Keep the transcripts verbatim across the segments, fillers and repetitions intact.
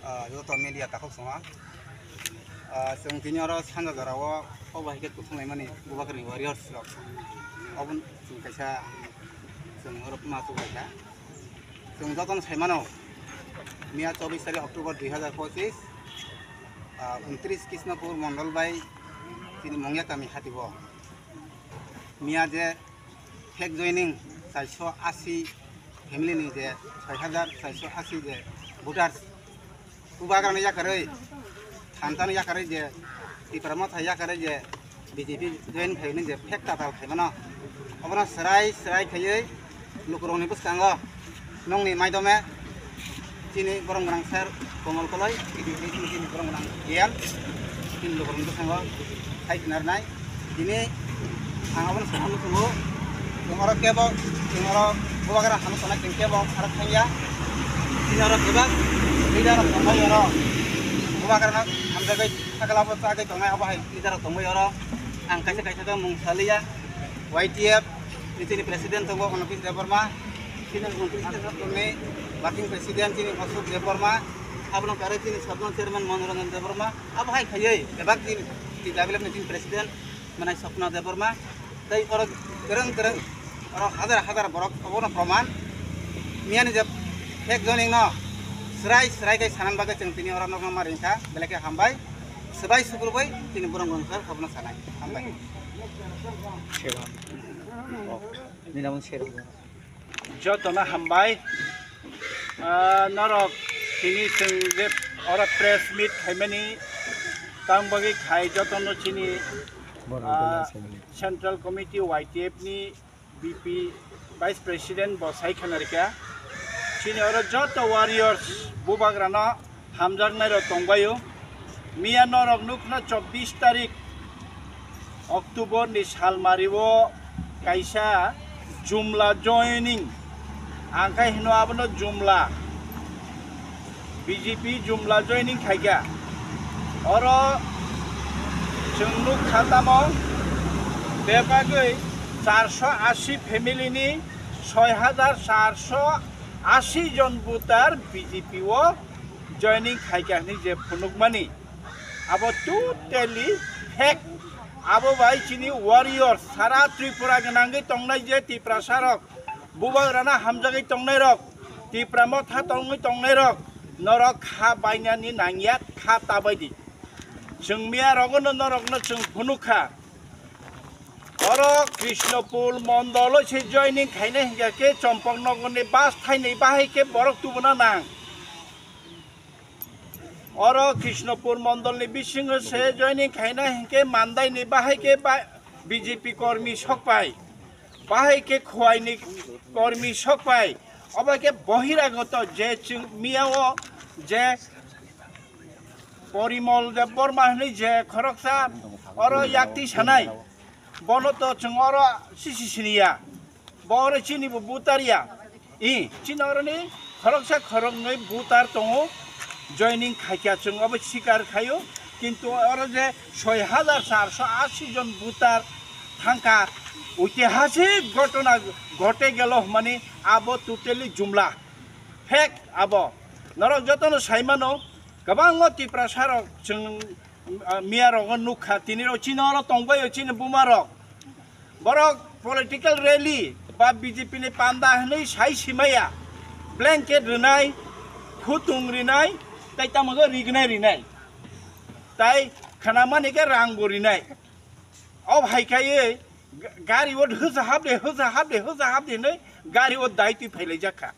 Ah, joto media takhuk songha. Ah, chwng tini oro sanja jora o obo hai khe kuthum laimani Bubagrani warriors rok. Obo chwng kaisa chwng oro ma chubaikha. Chwng jotono saimano, miya chobbish tarik October dui hazar pochis, ah, untris Krishnapur Mondol bai chini Mongya kami hatibo. Miya je fake joining charsho asi family ni je soi hajar charsho asi je voters Bubagrano yakarwi, Thansa no yakarwi je, Tipra Motha yakarwi je B J P join khaimani je fake tatal khaimano, obono srai srai khaiwi lukurokni bwskango nongni maidome chini borom gwnang sir Komol Koloi, chini borom gwnang G M, chini lukurokni bwskango hai khna rwnai. Tini ang abono sakno tongo, chwng oro kebo, chwng oro Bubagra hano tongnai chwng kebo aro thangya. Tini oro bebak leader rok tongmani oro Bubagrano hamjagwi sakla bo chagwi tongnai, abo hai leader rok tongmani oro ang kaisa kaisa khe mung saliya. Y T F ni chini president tongo Onopis Debbarma, chini working president chini Ashok Debbarma, abono kare chini sabon chairman Manoranjan Debbarma, abo hai khaiwi bebak chini T W F ni chini president manai Swapna Debbarma, tei oro kwrwng kwrwng oro hajar hajar borok obono proman. Miyani je fake joining no srai srai khe sanan bagwi chwng tini oro nokno ma ringkha, belai khe hambai. Swbai sukrubwi tini borok wngkha obono sanai. Hambai. Seba. Oh, nini namung Seba. Jotono hambai. Ah, norok tini chwng je oro press meet khaimani tang bagwi khai jotono chini, ah, Central Committee Y T F ni B P Vice President bo sai khna rikha. Chini oro joto warriors Bubagrano hamjaknairok tongbaio. Miya norok nukna chobbish tarik October ni salmario kaisa jumla joining, ang khai hino abono jumla, B J P jumla joining khaikha. Oro chwng nukha tamo bebagwi charsho asi family ni soi hajar charsho asi jon voter B J P o joining khaikha hinwi je phunukmani, abo totally fake. Abo bai chini warrior sara Tripura gwnangwi tongnai je Tiprasa rok, Bubagrano hamjagwi tongnai rok, Tipra Motha tongwi tongnai rok, norok kha bainani nangya, kha tabai di. Chwng miya rogono norokno chwng phunukha. Oro Krishnapur mondolo se joining khaina hinkha khe Chompok nogorni bus thainwi bahai khe borok tubuna nang. Oro Krishnapur mondolni bisingo se joining khaina hinkhe Mandaini bahai khe ba-, B J P kormi sokpai, bahai khe Khowai ni kormi sokpai, obo khe bohiragoto je chwng miya o je Porimol Debbarma hinwi je khoroksa oro yakti sanai, bono to chwng oro sisi siniya, bo oro chini bo butar ya. I, chini oroni khoroksa khoroknwi butar tongo, joining khaikha chwng obo sikar khaio, kintu oro je soi hajar charsho asi jon butar thangkha, oitihasik ghotona ghote gelo hwnmani abo totally jumla, fake abo. Norok jotono saimano, kwbangma Tiprasa rok chwng, ah, miya rogo nukha, tini rok chini oro tongbaio chini buma rok. Borok political rally ba B J P ni panda hinwi sai simaya, blanket rwnai, khutung rwnai, tai tamo khe rignai rwnai, tai khanamani khe rang bo rwnai. O hai khaiwi ga-, gari o hwsa hap de, hwsa hap de, hwsa hap de hinwi gari o dai twi phailaijak kha.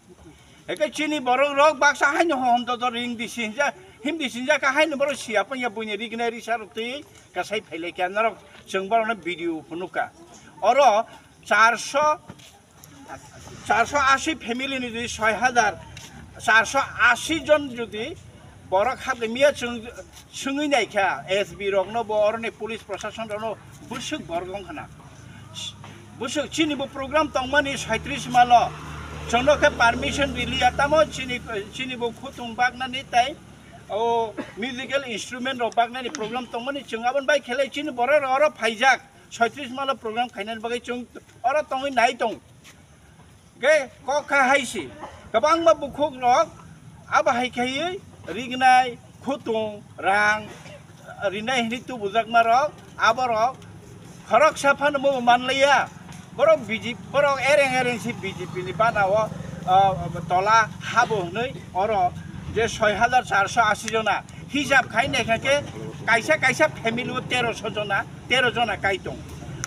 Eke chini borok rok baksa haino hom to ring di sinja, him di sinja kha haino borok siya panya buini rignai risa rok twi kasai phailaikha norok chwng borokno video phunukha. Oro charsho, charsho asi family ni jodi soi hajar, charsho asi jon jodi borok hapde miya chwng swngwi naikha S B rokno bo oroni police proshashan rokno bwswk borok wngkhana. Bwswk chini bo program tongmani saitris malo chwngno khe permission riliya tamo chini, chini bo khutung baknani tai o musical instrument rok baknani program tongmani chwng aboni bai khelai chini borok rok oro phaijak saitris malo program khainani bagwi chwng oro tongwi nai tong. Ge kok kha hai si kwbangma bukhuk rok abo hai khaiwi rignai, khutung, rang rinai hinwi tubujakmarok, aborok khoroksa phano bo manlaiya. Borok B J P, borok ereng ereng si B J P ni bana o, ah, tola habo hwnwi oro je soi hajar charso ashi jona hisab khai naikha khe kaisa kaisa family o terosho jona, tero jona kai tong.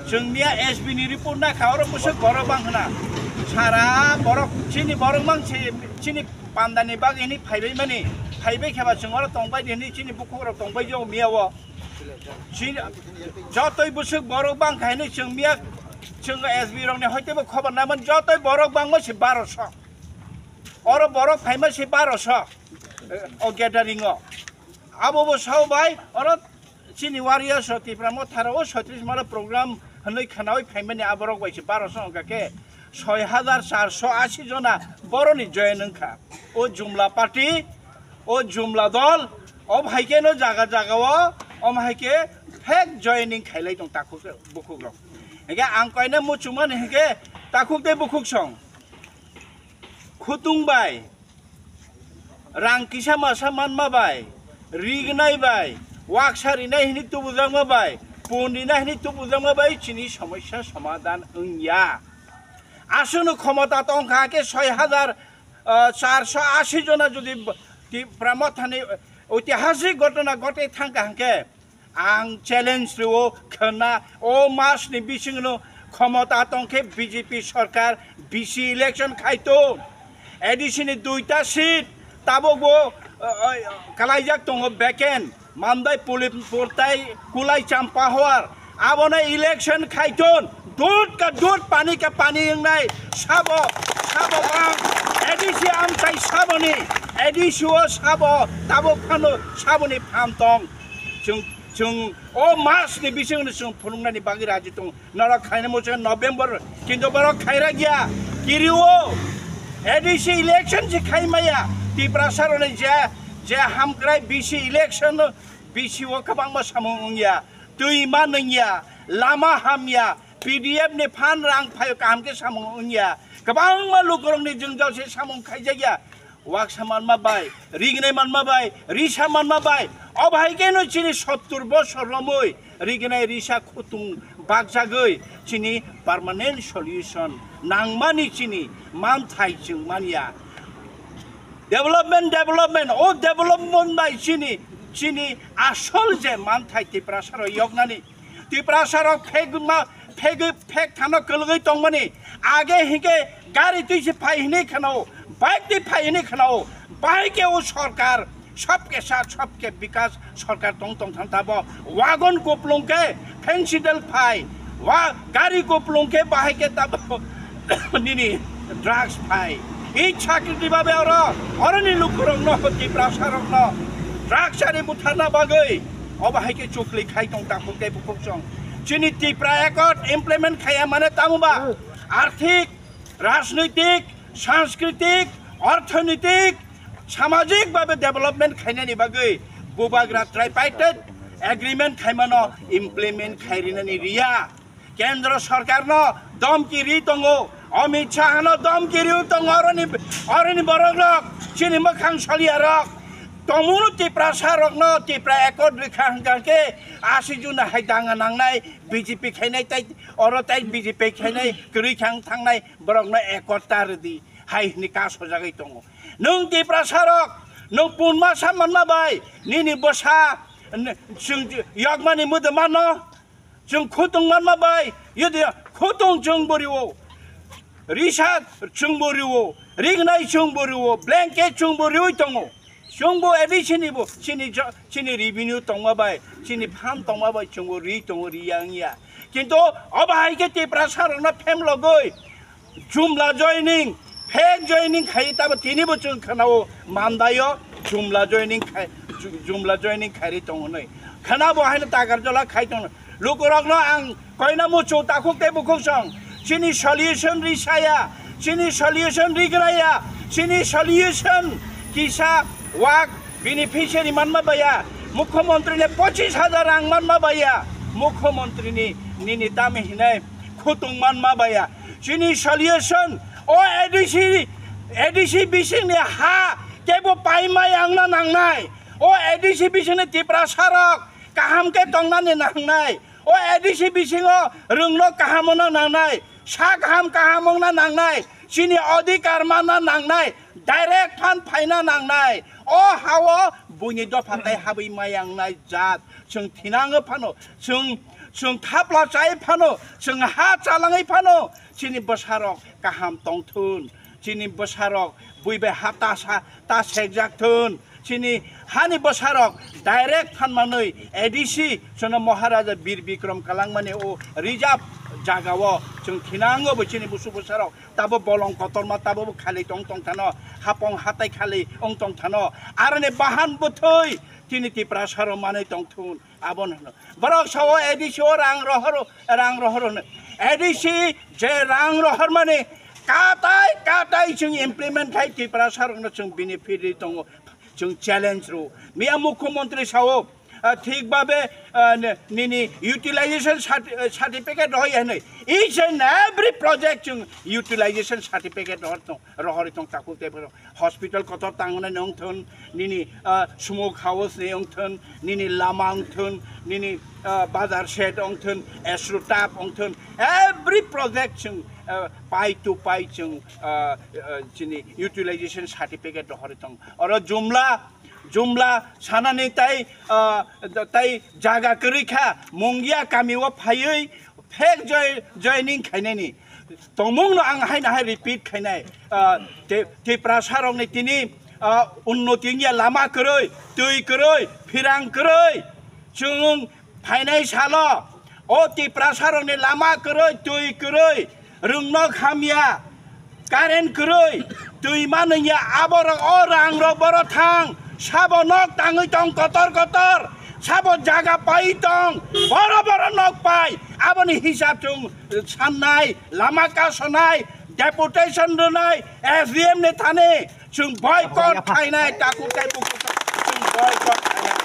Chwng miya S B ni report nakha, oro bwswk borok bang hwna. Sara borok, chini borok mang se, chini pandani bagwi hwnwi phaibai mani, phaibai kheba chwng oro tongbai di hwnwi chini bukhukrok tongbai jago miya o. Chini, jotoi bwswk borok bang kha hwnwi chwng miya, chwng S B rokni hoitebo khobor naimani, jotoi borok bangma se baroso. Oro borok phaima se baroso, o gathering o. Abo bo sao bai, oro chini warriors rok Tipra Motha rok o soitris mala program hwnwi khwnawi phaimani aborok bai se baroso wngkha khe soi hajar charso ashi jona boroni join wngkha. O Jumla party, o Jumla dol, o hai khe no jaga jaga o, om hai khe fake joining khailai tong takhuk bukhuk rok. Hingkhe ang koina muchungmani hingkhe takhuk tei bukhuk song. Khutung bai, rang kisa masa manma bai, rignai bai, waksa rinai hini tubujakma bai, pun rinai hini tubujakma bai chini somosya somadhan wngya. Aswkno khomota tongkha khe soi hajar, ah, charso ashi jona jodi b-, Tipra Mothani oitihasik ghotona gotwi thangkha hwnkhe, ang challenge rwo khwna, o masni bisingno khomota tongkhe B J P sarkar B C election khaito. A D C ni duita seat tabukbo, o, o, kalaijak tongo vacant. Mandai Pulipur tai Kulai Champahwar. Abono election khaiton. Dud ka dud, pani ka pani wngnai. Sabo, sabo ang A D C amchai saboni, A D C o sabo tabuk phano saboni phan tong. Chwng, chwng o masni bisingno chwng phunuknani bagwi raji tong. Norok khaina muchung November, kintu borok khaira gya. Kirio A D C election se khai maya. Tiprasa roni je, je hamkrai B C election, B C o kwbangma samung wngya. Twi ma nungya, lama hamya, P D F ni phan rang phaio kaham khe samung wngya. Kwbangma lukurokni jwngjal se samung khaijakya. Waksa manma bai, rignai manma bai, risa manma bai, o bahai khe no chini sottur bosor romwi rignai risa khutung bakjagwi chini permanent solution nangmani chini manthai chwng manya. Development, development, o development bai chini, chini asol je manthai Tiprasa rok yoknani Tiprasa rok phek ma, phek, phek thano kwlwgwi tongmani. Age hinkhe gari twi se phai hinwi khwnao, bike twi phai hinwi khwnao. Bahai khe o sarkar, sabke saath sabke bikas sarkar tong tong thang tabo. Wagon kuplung khe phensidel phai, wa gari kuplung khe bahai khe tabo nini drugs phai. I chakriti babe oro, oroni lukurokno, Tiprasa rokno drugs ari butharna bagwi. Obo hai khe chukli khai tong takhuk tei bukhuk song. Chini Tipra Accord implement khaiya mane tamo ba? Arthik, rajnitik, sanskritik, orthonitik, samajik babe development khainani bagwi bubagra tripartite agreement khaimano implement khairinani riya. Kendro sarkarno domki ri tongo, Amit Shahno domki ri tongo, oroni, oroni borokrok, chini mwkhang soliyarok. Tomunu Tiprasa rokno Tipra Accord rikha hwnkha khe asi juna hai danga nangnai, B J P khainai tai, oro tai B J P khainai, kwrwi khang thangnai borokno Accord ta rwdi hai hwnwi kasojagwi tongo. Nwng Tiprasa rok, nwng punma sa manma bai, nini bwsa, n-, chwng yokmani mwdwmano, Chwng khutung manma bai, yodi khutung chwng bo rio. Risa chwng bo rio. Rignai chwng bo rio. Blanket chwng bo riwi tongo. Chwng bo A D C ni bo chini jo-, chini revenue tongma bai, chini phan tongma bai chwng bo ri tongo, ri yang ya. Kintu obo hai khe Tiprasa rokno phem logoi. Jumla joining, fake joining khai tabo tini bo chwng khwnao mandaio jumla joining khai, ju-, jumla joining khairi tongo nai. Khwnabo haino tagar jola khai tongo. Lukurokno ang koina muchu takhuk tei bukhuk song. Chini solution ri saya, chini solution ri graya, chini solution kisa wak beneficiary manma baya, mukhyamantri le pochis hajar rang manma baya, mukhyamantri ni nini tami hinai khutung manma baya. Chini solution o A D C, A D C bising ni ha Kebo paimai wngna nangnai. O A D C bisingni Tiprasa rok kaham khe tongnani nangnai. O A D C bisingo rwngno kaham wngna nangnai. Sa kaham kaham wngna nangnai. Chini odhikar manna nangnai. Direct phan phaina nangnai. O hao buini dopha tai habwi mai wngnai jat. Chwng thinango phano. Chwng, chwng thapla chai phano. Chwng ha chalangwi phano. Chini bwsarok kaham tongthun. Chini bwsarok bui bai ha ta sa, ta sekjak thun. Chini hani bwsarok direct phan manwi A D C chwngno Maharaja Bir Bikram kalangmani o reserve jagao chwng thinango bo chini busu bwsarok tabo bolong kotorma tabo bo khali tong tong thano, hapong hatai khali ong tong thano. Aroni bahan bwthwi chini Tiprasa rok manwi tong thun. Abono hwno. Borok sao A D C o rang rohor, rang rohor hwno. A D C je rang rohor mani katai katai chwng implement khai Tiprasa rokno chwng benefit ri tongo. Chwng challenge ro. Miya Mukhyamantri sao, ah, thik babe, ah, ne-, nini utilization certi-, ah, certificate rohoi hinwi. Each and every project chwng utilization certificate rohor tong, rohori tong takhuk tei borok. Hospital kotor tangnai ni wngthun, nini, ah, smoke house ni wngthun, nini lama wngthun, nini, ah, bazar shed wngthun, asro tap wngthun, every project chwng, ah, pai to pai chwng, ah, ah, chini utilization certificate rohori tong. Oro jumla, jumla sanani tai, ah, tai jaga kwrwi kha, Mungia kami o phaiwi, Fake joi-, joining khainani tongmungno ang haino hai repeat khainai. Ah, Ti-, Tiprasa rokni tini, ah, unnoti wngya lama kwrwi, twi kwrwi, phirang kwrwi. Chwng phainai salo o Tiprasa rokni lama kwrwi, twi kwrwi, rwngno khamya. Current kwrwi, twi manwi ya aborok o rang rok boro thang, sabo nok tangwi tong kotor kotor, sabo jaga pai tong, boro boro nok pai, aboni hisab chwng sannai, lama kasonai, deputation rwnai, S D M ni thani chwng boycott khainai, takhuk tei bukhuk chwng boycott khainai.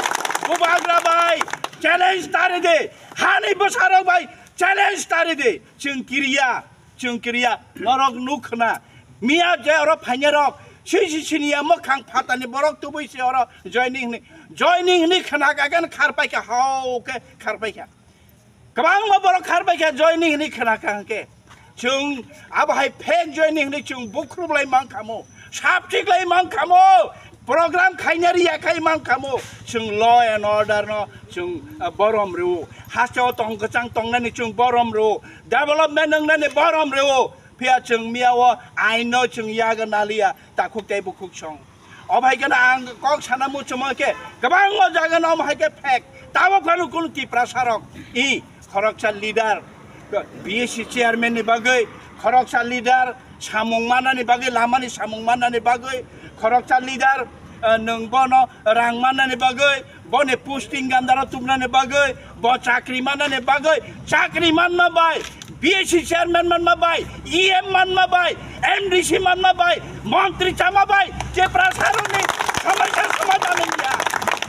Bubagra bai challenge tari di, hani bwsarok bai challenge tari di, chwng kiriya. Chwng kiriya, norok nuk khna. Miya je oro phainai rok, swi swi siniya mwkhang phatani borok tubui se oro joining hwnwi, joining hwnwi khna kha khe khar pai kha, hao khe khar pai kha. Kwbangma borok khar pai kha joining hwnwi khna kha hwnkhe. Chwng abo hai fake joining hwnwi chwng bukhrup lai mang kha mo, sapchik lai mang kha mo. Program khaina riya khai man kha mo, chwng law and order no chwng, ah, borom rw, hasteo tong kwchang tongnani chwng borom rw, development wngnani borom rw, phiya chwng miya o ain no chwng yaga naliya takhuk tei bukhuk song. Obo hai kheno ang kok sana muchuma khe kwbangma jaga no omo hai khe fake, tabo phano kunu Tiprasa rok i khoroksa leader, B S C chairman ni bagwi, khoroksa leader samung manani bagwi, lamani samung manani bagwi, khoroksa leader, eh, nwng bono rang manani bagwi, boni posting gandaro tubnani bagwi, bo chakri manani bagwi, chakri manma bai, B S C chairman manma bai, E M manma bai, M D C manma bai, montri chama bai, Tiprasa rokni somosya somadhan wngya.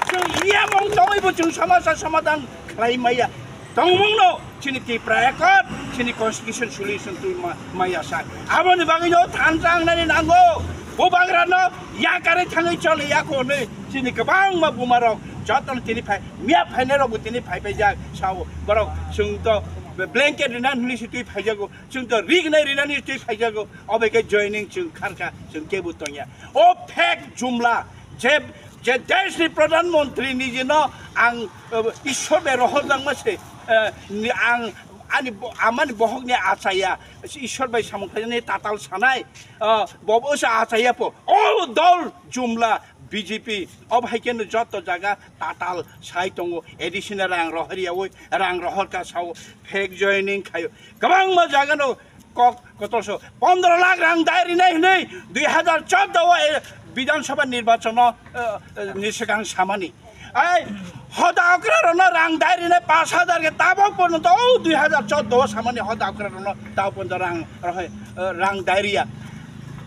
Chwng E M wng tongwi bo chwng somosya somadhan khlai maya. Tongmungno chini Tipra Accord, chini constitution solution twi ma-, maya sa. Aboni bagwi no thansa wngnani nango. Bubagrano yakarwi thangwi choli yako hwnwi chini kwbangma bumarok jotono tini phai, miya phainairokbo tini phai paijak sao. Borok chwng to blanket rina hwnwi se twi phaijago, chwng to rignai rina hwnwi twi phaijago. Obo khe joining chwng kharkha, chwng kebo tongya. O fake jumla je Je deshni Pradhan Mantri nijino ang, eh, Ishwar bai rohorjakma se, eh, ni ang ani bo-, amani bohokni achaya, Ishwar bai samung khlainani tatal sanai, eh, bobo se achaya po. O dol jumla B J P, obo hai khe no joto jaga tatal sai tongo, A D C no rang rohor yaui, rang rohor ka sao, fake joining khaio. Kwbangma jaga no kok kotor so pondro lakh rang dai rinai hinui dui hazar chordo o, eh, Bidhan Sabha nirbachon o, eh, eh, ni swkang samani. Ai, hoda okra rono rang dai rinai pash hazar ke tabok porjonto o dui hazar chordo o samani hoda okra rono tabok porjonto rang rohoi, eh, rang dai riya.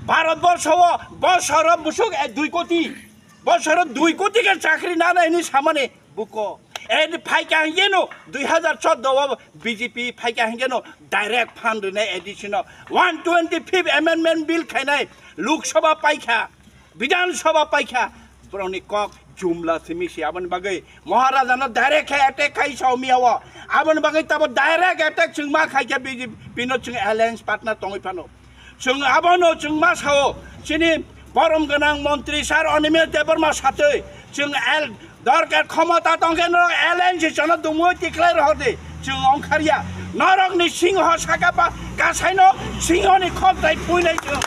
Bharat borsho o bosoro busuk, eh, dui koti. Bosoro dui koti ke chakri nanai hinui samani. Buko. En phaikha hingeno dui hazar chordo o B J P phaikha hingeno direct fund rinai A D C no one twenty fifth amendment bill khainai Lok Sabha paikha. Bidhan Sabha paikha, borokni kok jumla simi si. Aboni bagwi Maharajano direct khe attack khai Saumia o. Aboni bagwi tabo direct attack chwng ma khaikha B J P no chwng alliance partner tongwi phano. Chwng abono chwng ma sao, chini borom gwnang montri sir Animesh Debbarma satwi chwng al dorkar khomota tongkhe norok alliance chano dumui tiklai rohordi. Chwng ongkharya. Norokni singho saka ba kasaino singhoni khoktai phuinai chwng.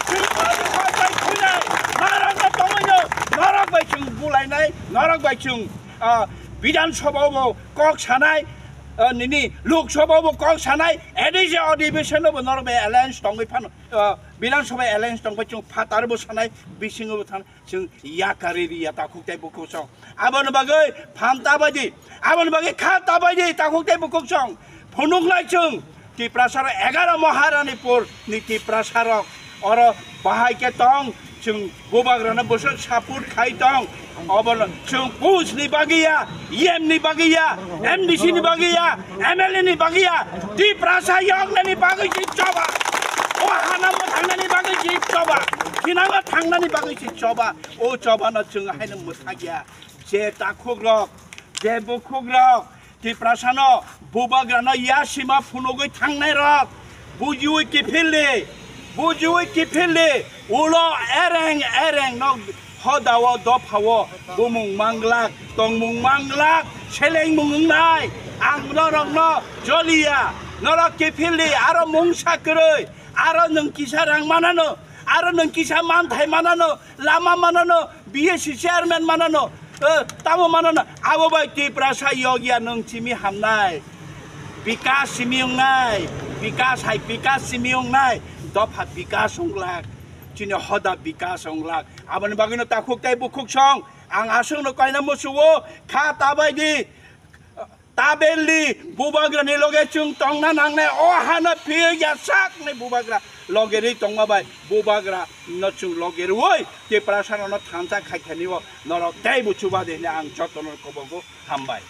Singhoni khoktai phuinai. Norokno tongwino, norok bai chwng bulainai, norok bai chwng, ah, Bidhan Sabha bo kok sanai, ah, nini Lok Sabha bo kok sanai, A D C Adhiveshon bo norok bai alliance tongwi phano, ah, Bidhan Sabha alliance tongbai chwng phatar bo sanai, bisingo bo thanai. Chwng yakarwi riya takhuk tei bukhuk song. Aboni bagwi phan ta bai di. Aboni bagwi kha ta bai di takhuk tei bukhuk song. Phunuk lai chwng Tiprasa rok egaro Maharanipur ni Tiprasa rok oro bahai khe tong, chwng bubagrano bwswk support khai tong. Obono chwng post ni bagwi ya, E M ni bagwi ya, M D C ni bagwi ya, M L A ni bagwi ya, Tiprasa yoknani bagwi si choba. O hana mwthangnani bagwi si choba. Thinango thangnani bagwi si choba. O chobano chwng haino mwthakya. Je takhukrok, je bukhukrok, Tiprasano bubagrano yasima phunugwi thangnairok, bujiwi kiphildi, bujiwi kiphildi, ulo ereng ereng nok hodao dophao bumung manglak, tongmung manglak, selengmung wngnai. Ang norokno joliya, norok kiphildi, aro mungsa kwrwi, aro nwng kisa rang manano, aro nwng kisa manthai manano, lama manano, B S C chairman manano, eh, tamo manano, abo bai Tiprasa yokya nwng simi hamnai. Bikas simi wngnai, bikas hai bikas simi wngnai, dopha bikas wnglak, chini hoda bikas wnglak. Aboni bagwino takhuk tei bukhuk song, ang aswkno kaina musugo, kha ta bai di. Tabelni bubagrani loge chwng tongna nangnai, o hano phiyok ya sakni bubagra loge ri tongma bai bubagra no chwng loge rwui Tiprasa no thansa khaithani o norok tei buchuba de hwnwi ang jotono kobogo hambai.